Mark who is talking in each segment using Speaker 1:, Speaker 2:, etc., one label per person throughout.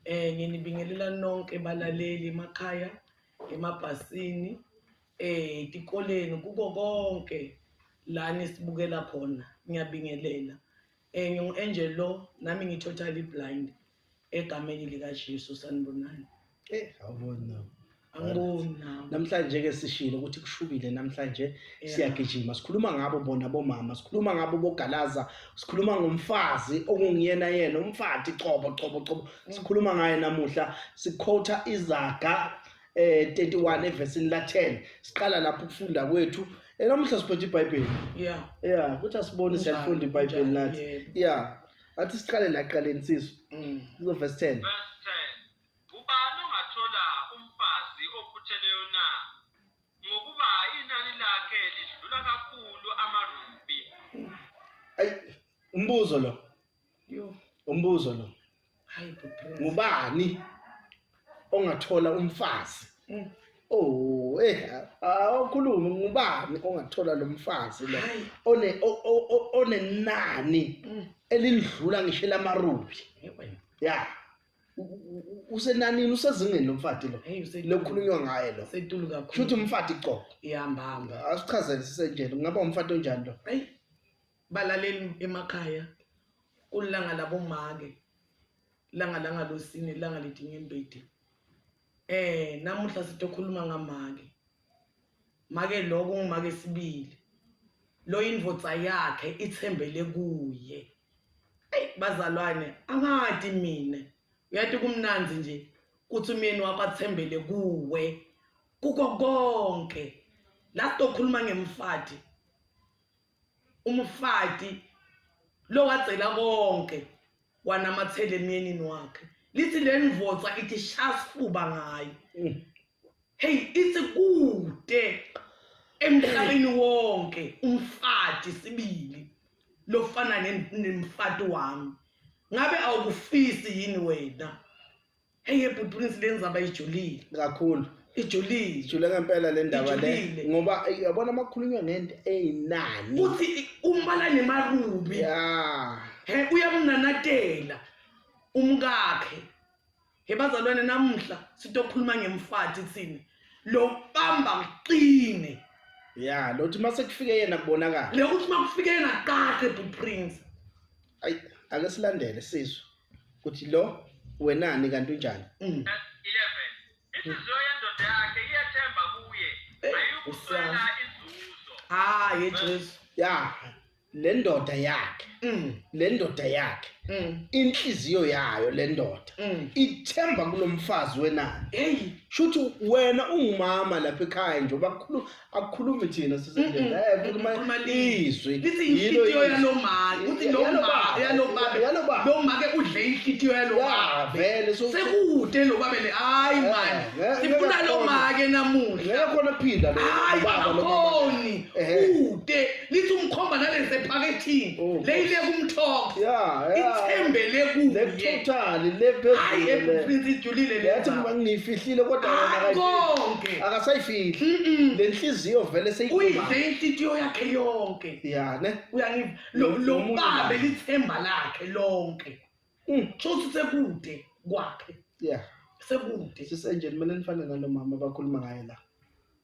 Speaker 1: Nginibingelela nonke balaleli emakhaya, emabhasini, etikoleni, kuko konke la nisibukela khona. Ngiyabingelela. Ngingu-Angel lo, nami ngi-totally blind egameni likaJesu. Sanibonani.
Speaker 2: Awuboni nawe.
Speaker 1: Angiboni nawe.
Speaker 2: Namhlanje ke sishilo ukuthi kushubile namhlanje siyagijima. Sikhuluma ngabo bona bomama, sikhuluma ngabo bogalaza, sikhuluma ngomfazi okungiyena yena, umfati cobo cobo cobo. Sikhuluma ngaye namuhla, siquota izaga 31 evesini la 10. Siqala lapho ukufunda kwethu. Namuhla siphethe iBhayibheli. Yeah, ukuthi asibone siyalifunda iBhayibheli nathi. Yeah. Athi siqale la qaleni sizwe. Kuzo verse 10.
Speaker 3: Verse 10. Ubani ongathola umfazi okhutheleyo na? Ngokuba inani lakhe lidlula kakhulu amarubi.
Speaker 2: Ay, umbuzo lo.
Speaker 1: Yo.
Speaker 2: Umbuzo lo.
Speaker 1: Hayi bro.
Speaker 2: Ngubani ongathola umfazi? Oh, awukhulumi ngubani ongathola lo mfazi lo one onenani elidlula ngisho lamarubi. Yeah. Usenanini usezingeni lo mfati lo. Lokhulunywa ngaye lo.
Speaker 1: Setulu kakhulu.
Speaker 2: Shuthi umfati qobo.
Speaker 1: Ihambamba.
Speaker 2: Asichazele sisenjeni kungaba umfati onjani lo?
Speaker 1: Hey. Balaleli emakhaya kulanga labomake langa langalosine langa letinyembeti. Namuhla sitokhuluma ngamake. Make lokho ngumake sibili. Lo indvodza yakhe ithembele kuye. Ey bazalwane angati mina. Uyathi kumnanzi nje kuthi umyeni wakho athembele kuwe kuko konke. La sitokhuluma ngemfati. Umfati lo wadzela konke wanamathela emyenini wakhe. Lithi le ndvodza ithi shaya sifuba ngayo. Hey ithi kude emhlabeni wonke umfati sibili lofana nemfati wami. Ngabe awukufisi yini wena? Hey yebhuti Prince le ndzaba ijulile.
Speaker 2: Kakhulu.
Speaker 1: Ijulile.
Speaker 2: Ijule ngempela le ndaba le ngoba yabona makhulunywa ngento eyinani.
Speaker 1: Uthi umbala nemarubi.
Speaker 2: Yeah.
Speaker 1: He uyamnanatela umkakhe. He bazalwane namuhla sitokhuluma ngemfati thina. Lo bamba kuqine.
Speaker 2: Yeah, lothi mase kufike yena kubonakala.
Speaker 1: Le uthi makufike yena qaqe bhuti Prince.
Speaker 2: Ay, ake silandele sizwe ukuthi lo wenani kanti unjani.
Speaker 3: 11. Inhliziyo yendoda yakhe iyethemba kuye, ayikuswela inzuzo.
Speaker 1: Hayi Jesu.
Speaker 2: Ya, le ndoda yakhe. Le ndoda yakhe. Inhliziyo yayo le ndoda ithemba kulomfazi wenani.
Speaker 1: Hey,
Speaker 2: shuthi wena ungumama lapha ekhaya nje bakhuluma akukhulumi thina sisendlini. Khuluma izwi.
Speaker 1: Lithi inhliziyo yalomake, uthi lo mama yalobaba
Speaker 2: yalobaba.
Speaker 1: Lo make udle inhliziyo yalobaba.
Speaker 2: Vele so
Speaker 1: sekude lo babe le hayi man. Sifuna lo make namuhla.
Speaker 2: Ngeke khona kuphinda lo
Speaker 1: baba lo mama. Kude lithi umkhomba nalezi ephakethini. Leyile kumthoko. Ithembele kuye.
Speaker 2: Le totally le phezulu.
Speaker 1: Hayi ePrince ijulile le.
Speaker 2: Yathi ngiyifihlile kodwa
Speaker 1: wena konke.
Speaker 2: Akasayifihli. Le nhliziyo vele
Speaker 1: seyikhuluma. Uyidle inhliziyo yakhe yonke.
Speaker 2: Ya ne.
Speaker 1: Uyangiva lo babe lithemba lakhe lonke. Shuthi sekude kwakhe.
Speaker 2: Yeah.
Speaker 1: Sekude.
Speaker 2: Sisenjeni kumele nifane nalo mama abakhuluma ngaye la.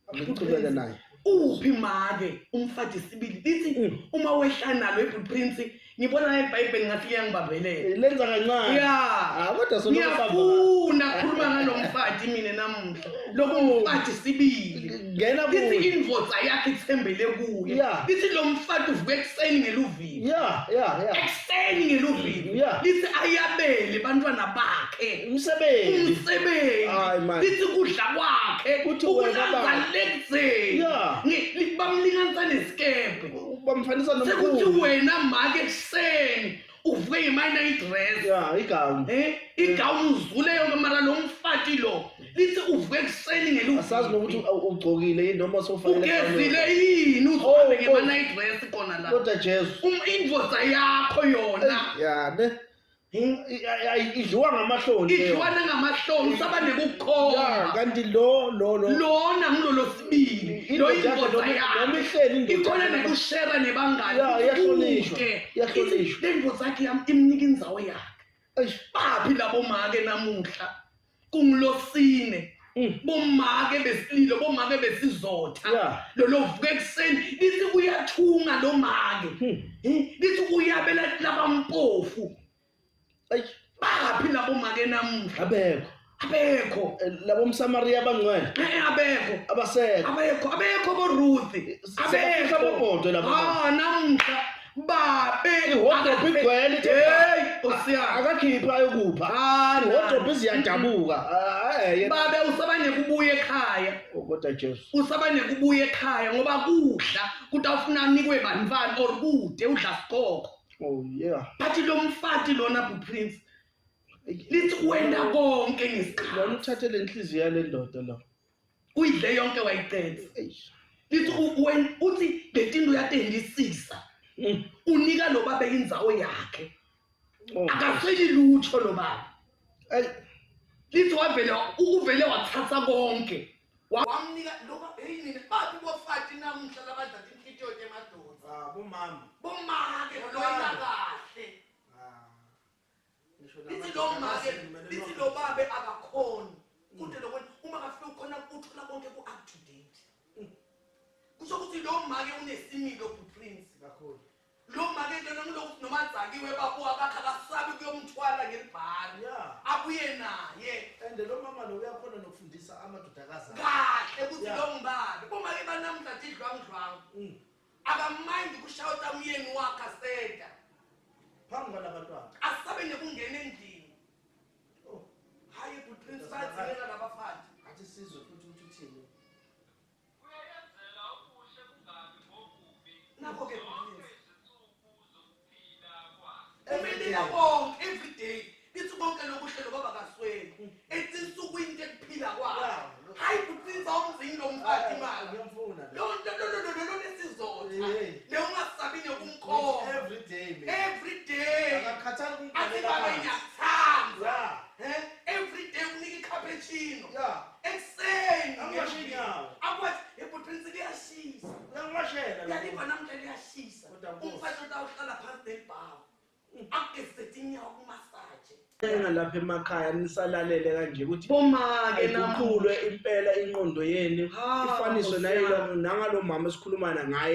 Speaker 2: Akuqhubeke naye.
Speaker 1: Uphi make umfati sibili lithi uma wehla nalo ebhuti Prince ngibona eBhayibheli ngathi liyangibambelela.
Speaker 2: Lenza kancane.
Speaker 1: Yeah.
Speaker 2: Ah kodwa sona
Speaker 1: ngiyafuna ukukhuluma ngalo mfati mina namuhla. Lokho mfati sibili.
Speaker 2: Ngena kuye.
Speaker 1: Lithi indvodza yakhe ithembele kuye. Lithi lo mfati uvuka ekuseni ngeluvivi.
Speaker 2: Yeah, yeah, yeah.
Speaker 1: Ekuseni ngeluvivi.
Speaker 2: Yeah.
Speaker 1: Lithi ayabele bantwana bakhe.
Speaker 2: Umsebenzi.
Speaker 1: Umsebenzi.
Speaker 2: Hayi man.
Speaker 1: Lithi kudla kwakhe
Speaker 2: Kuthi wena baba.
Speaker 1: ukulanza lekudzeni.
Speaker 2: Yeah.
Speaker 1: Bamlinganisa nesikebhe.
Speaker 2: Bamfanisa
Speaker 1: Sekuthi
Speaker 2: nomkhulu.
Speaker 1: wena make ekuseni uvuke ngemayina idress.
Speaker 2: Yeah, igawuni.
Speaker 1: Igawuni uzule yonke mara lo mfati lo lithi uvuke ekuseni ngeluvivi.
Speaker 2: Asazi nokuthi ugcokile yini noma sowufakele.
Speaker 1: Ugezile yini uzuhambe ngemana idress khona la.
Speaker 2: Kodwa Jesu.
Speaker 1: Indvodza yakho yona.
Speaker 2: Ya ne. Idliwa ngamahloni.
Speaker 1: Idliwa nangamahloni usaba nekukhomba.
Speaker 2: Kanti lo lo lo.
Speaker 1: Lona ngilolo sibili. Lo indvodza yakhe.
Speaker 2: Noma ihleli indoda.
Speaker 1: Ikhona nekushera nebangani.
Speaker 2: Ya iyahlonishwa. Iyahlonishwa.
Speaker 1: Le ndvodza yakhe imnika indzawo yakhe.
Speaker 2: Eish.
Speaker 1: Baphi labo make namuhla? Kungilosine. Bomake besililo, bomake besizotha. Lolo vuka ekuseni lithi uyathunga lo make. Lithi uyabela labampofu.
Speaker 2: Eish.
Speaker 1: Baphi labo make namuhla?
Speaker 2: Abekho.
Speaker 1: Abekho.
Speaker 2: Labo Msamaria abangcwele.
Speaker 1: Abekho.
Speaker 2: Abasekho.
Speaker 1: Abekho, abekho bo Ruth.
Speaker 2: Sebafihla amabhodwe labo.
Speaker 1: Ah, namuhla babe
Speaker 2: Iwardrobe igcwele ithe
Speaker 1: Hey, Nkosi yami.
Speaker 2: Akakhiphi ayokupha.
Speaker 1: Ah,
Speaker 2: Iwardrobe iziyadabuka. Yena.
Speaker 1: Babe usabane kubuya ekhaya.
Speaker 2: Oh, kodwa Jesu.
Speaker 1: Usabane kubuya ekhaya ngoba kudla kutawufuna anikwe bantwana or kude udla sikhokho.
Speaker 2: Oh yeah.
Speaker 1: But lo mfati lona bu Prince lithi wenda konke ngesikhathi.
Speaker 2: Lona uthathe le nhliziyo yale ndoda lo.
Speaker 1: Uyidle yonke wayiqeda.
Speaker 2: Eish.
Speaker 1: Lithi uthi letinto uyatendisisa. Unika lo baba indzawo yakhe.
Speaker 2: Oh.
Speaker 1: Akaseli lutho lo baba.
Speaker 2: Ey.
Speaker 1: Lithi wavele uvele wathatha konke. Wamnika lo baba, hey nina baphi bofati namuhla labadla inhlitiyo emadoda.
Speaker 2: Ah, bomama.
Speaker 1: Bomake lo kahle.
Speaker 2: Ah.
Speaker 1: Lithi lo make, lithi lo babe akakhoni. Kude lokho uma kafika ukhona uthola konke ku up to date. Kusho ukuthi lo make unesimilo ku Prince.
Speaker 2: Kakhulu.
Speaker 1: Lo make lona ngilokuthi noma adzakiwe babuka bakhe akasabi kuyomthwala ngelibhari.
Speaker 2: Yeah.
Speaker 1: Abuye naye.
Speaker 2: And lo mama lo uyakhona nokufundisa amadodakazi.
Speaker 1: Kahle ukuthi
Speaker 2: Yeah.
Speaker 1: lo ngibani. Bomake banamhla tidlwangudlwangu. Akamind kushouta umyeni wakhe aseda.
Speaker 2: Phambi kwalabantwana.
Speaker 1: Asabe nekungena endlini.
Speaker 2: Oh.
Speaker 1: Hayi bu Prince bayathengela labafati.
Speaker 2: Athi sizwe futhi ukuthi uthini.
Speaker 3: Uyayenzela okuhle kungabi ngokubi.
Speaker 1: Nakho ke
Speaker 3: Zonke
Speaker 1: Prince.
Speaker 3: izinsuku zokuphila kwakhe.
Speaker 1: Umelela konke every day. Lithi konke lokuhle lo baba kasweli. Ethi insukwini ekuphila kwakhe. Hayi bu Prince awumzini lo mfati imali.
Speaker 2: Ngiyamfuna.
Speaker 1: Lo nto lo lo lo lo nesizotha.
Speaker 2: Hey.
Speaker 1: Le ungasabi nokumkhomba.
Speaker 2: Every day man.
Speaker 1: Every day.
Speaker 2: Akakhathali
Speaker 1: Athi
Speaker 2: kumqalela
Speaker 1: baba
Speaker 2: phansi.
Speaker 1: ngiyakuthanda.
Speaker 2: Yeah.
Speaker 1: Every day unika i-cappuccino.
Speaker 2: Yeah.
Speaker 1: Ekuseni.
Speaker 2: Angiwashe inyawo.
Speaker 1: Akwathi yebo Prince liyashisa.
Speaker 2: Uyangiwashela lo.
Speaker 1: Uyaliva namhla liyashisa.
Speaker 2: Kodwa Nkosi.
Speaker 1: Umfati utawuhlala phansi nelibhawu. Akugezise inyawo kumasaje.
Speaker 2: Lapha emakhaya nisalalele kanje ukuthi
Speaker 1: Bomake
Speaker 2: iguqulwe impela ingqondo yenu
Speaker 1: Ha,
Speaker 2: ifaniswe
Speaker 1: Nkosi
Speaker 2: nayilo
Speaker 1: yami.
Speaker 2: nangalo mama esikhuluma ngaye.